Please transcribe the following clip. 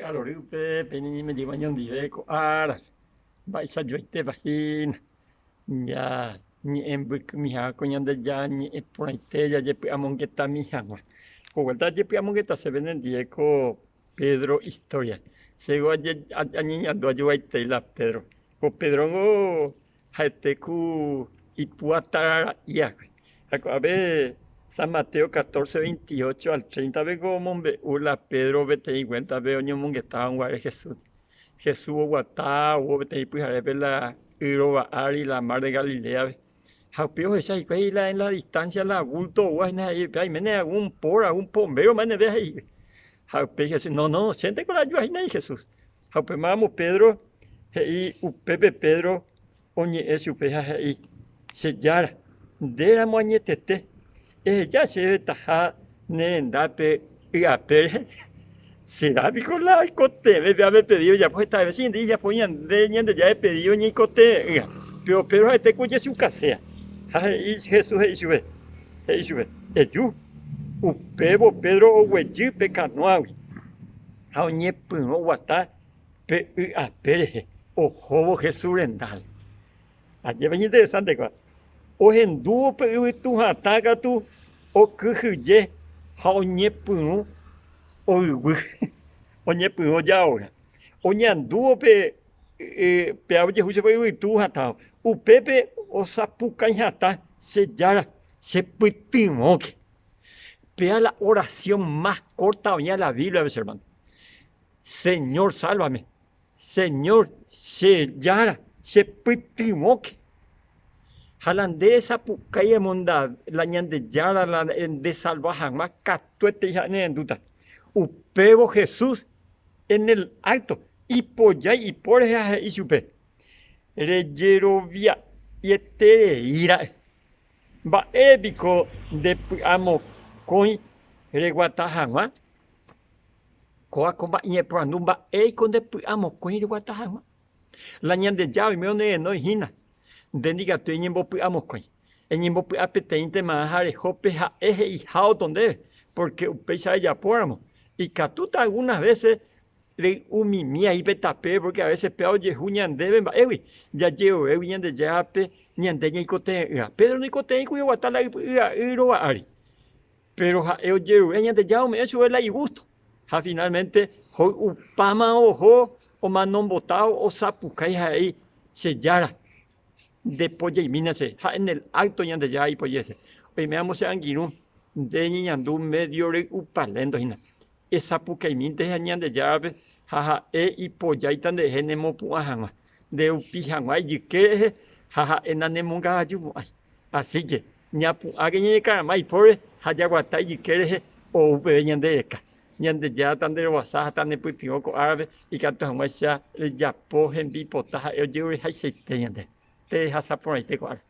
Py'arorýpe peẽ ñañeme'ẽjeyva ñondive ko árape, mba'eichajoaitépa hína ñañe'ẽ mbykymi hag̃ua ko Ñandejára ñe'ẽ porãite jajepy'amongetami hag̃ua. Ko vuélta ajepy'amongetase penendie ko Pedro istória. Chéko añeñandu ajoguaitei la Pedro. Ko Pedrongo Ha'ete ku ipuatarara'iakue. Ha ko'ápe San Mateo 14, 28 al 30 pe ko omombe'u la Pedro peteĩ vuéltape oñomongetáva guare Jesús. Jesús oguata oho peteĩ pyharépe la y rova ári la mar de Galiléape. Ha upéi ohecha hikuái la en la distancia la bulto oúva hína he'i upéva oiméne algún póra, algún pombéro mba'eneve he'i hikuái. Ha upéi Jesús, no, no, chénteko la ajúva hína he'i Jesús. Ha upémaramo Pedro he'i upépe Pedro oñe'ẽ chupe ha he'i, Che Jára, nde ramo añetete, eheja chéve taha ne rendápe y ape rehe. Sera piko la oikotevẽ pe apepedído ojapo heta vése ñande ijapo ñande Ñandejára epedído ñaikotevẽ'ỹva. Péro Pedro ha'ete ku ojechukaséa. Ha he'i Jesús he'i chupe, he'i chupe, Eju. Upévo Pedro oguejy pe kanóagui. Ha oñepyrũ oguata pe y ape rehe ohóvo Jesús rendápe. Ajépa iñinteresánte kóva. Ohendúvo pe yvytu hatã katu okyhyje ha oñepyrũ oyguy, oñepyrũ ojaoga. Oñandúvo pe péva ojehu chupe yvytu hatãvo, upépe osapukái hatã, Che Jára, chepytyvõke. Péa la oración más corta oĩva la Bíbliape, che hermano. Señor, sálvame. Señor, che Jára, chepytyvõke. Ha la nde resapukái emonda la Ñandejára la ndesalva hag̃ua katuetei ha'e nerendúta. Upévo Jesús en el acto ipojái ipo rehe ha he'i chupe, Rejerovia'ieterei ra'e. Mba'ére piko nde py'amokõi reguata hag̃ua? Kóva ko mba'eñeporandu mba'éiko nde py'amokõi reguata hag̃ua? La Ñandejára oime onerenói hína, nde ndikatúi eñembopy'amokõi. Eñembopy'a peteĩntema ha reho pe ha'e he'iha ótro ndéve, pórke upéicha rejapóramo, ikatúta algúnas vése Rey'umimi ai pe tapére pórke avése péva ojehu ñandéve mba'égui, jajerovégui Ñandejárape ñande ñaikotevẽ'ỹva. Pedro noikotevẽi kuri oguata la y rova ári, péro ha'e ojerure Ñandejára ome'ẽ chupe la igústo. Ha finálmente hoy'upáma oho omanombotávo osapukái ha he'i, Che Jára, nde pojeimína che, ha en el acto Ñandejára ipojese. Oiméramo che angirũ, nde ñeñandu medio rey'upalénto hína. Esapukaimínte Ñandejárape ha ha'e ipojáita nderehe nemopu'ã hag̃ua, nderupi hag̃ua ijyke rehe ha ha'e nanemongavajumo'ãi. Asíke, ñapu'ãke ñañekarama ipóre ha jaguata ijyke rehe ou peve ñande reka. Ñandejára tanderovasa ha tanepytyvõ ko árape ikatu hag̃uáicha rejapo hembipota ha'e ojerurehaichaite ñandéve. Terehasa porãite ko ára.